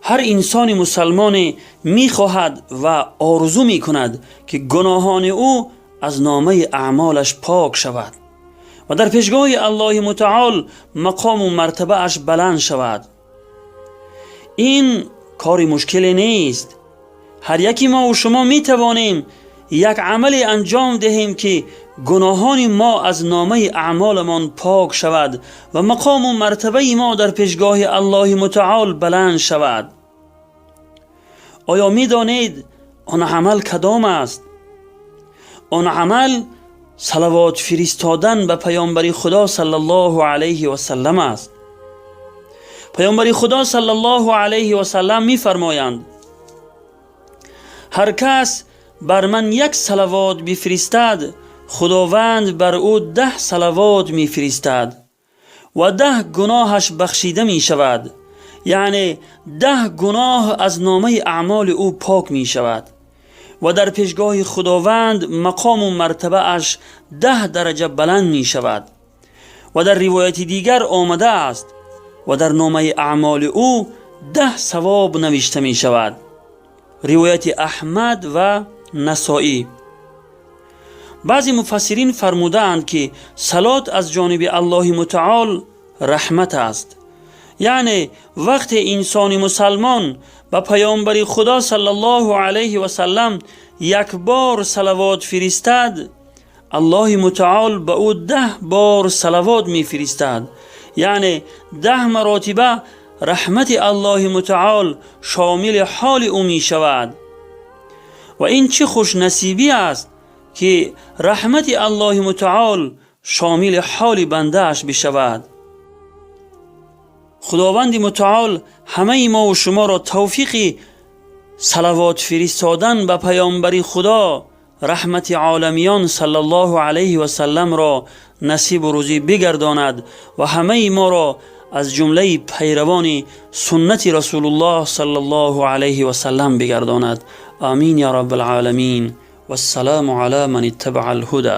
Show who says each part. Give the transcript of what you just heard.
Speaker 1: Ҳар инсони мусалмоне мехоҳад ва орзу мекунад, ки гуноҳони ӯ аз номаи аъмолаш пок шавад ва дар пешгоҳи Аллоҳи мутаол мақому мартабааш баланд шавад. Ин кори мушкиле нест. Ҳар яки мо шумо метавонем як амале анҷом диҳем, ки гуноҳони мо аз номаи аъмоламон пок шавад ва мақому мартабаи мо дар пешгоҳи Аллоҳи мутаол баланд шавад. Оё медонед, он амал кадом аст? Он амал салавот фиристодан ба Паёмбари Худо саллаллоҳу алайҳи васаллам аст. Паёмбари Худо саллаллоҳу алайҳи васаллам мефармоянд: «Ҳар кас бар ман як салавот бифиристад, Худованд бар ӯ 10 салавот мефиристад ва 10 гуноҳаш бахшида мешавад», яъне 10 гуноҳ аз номаи аъмоли ӯ пок мешавад ва дар пешгоҳи Худованд мақому мартабааш 10 дараҷа баланд мешавад. Ва дар ривояти дигар омадааст: ва дар номаи аъмоли ӯ 10 савоб навишта мешавад. Ривояти Аҳмад ва Насоӣ. Баъзе муфассирин фармудаанд, ки салот аз ҷониби Аллоҳи мутаол раҳмат аст, яъне вақте инсони мусалмон ба Паёмбари Худо саллаллоҳу алайҳи васаллам як бор салавот фиристад, Аллоҳи мутаол ба ӯ 10 бор салавот мефиристад, яъне 10 маротиба раҳмати Аллоҳи мутаол шомили ҳоли ӯ мешавад. Ва ин чӣ хушнасибӣ аст, ки раҳмати Аллоҳи мутаол шомили ҳоли бандааш бишавад. Худованди мутаол ҳамаи мову шуморо тавфиқи салавот фиристодан ба Паёмбари Худо, раҳмати оламиён саллаллоҳу алайҳи васалламро насибу рӯзӣ бигардонад ва ҳамаи моро аз ҷумлаи пайравони суннати Расулуллоҳ саллаллоҳу алайҳи васаллам бигардонад. Амин я раббал оламин. Вассаламу ала ман иттабаа алҳуда.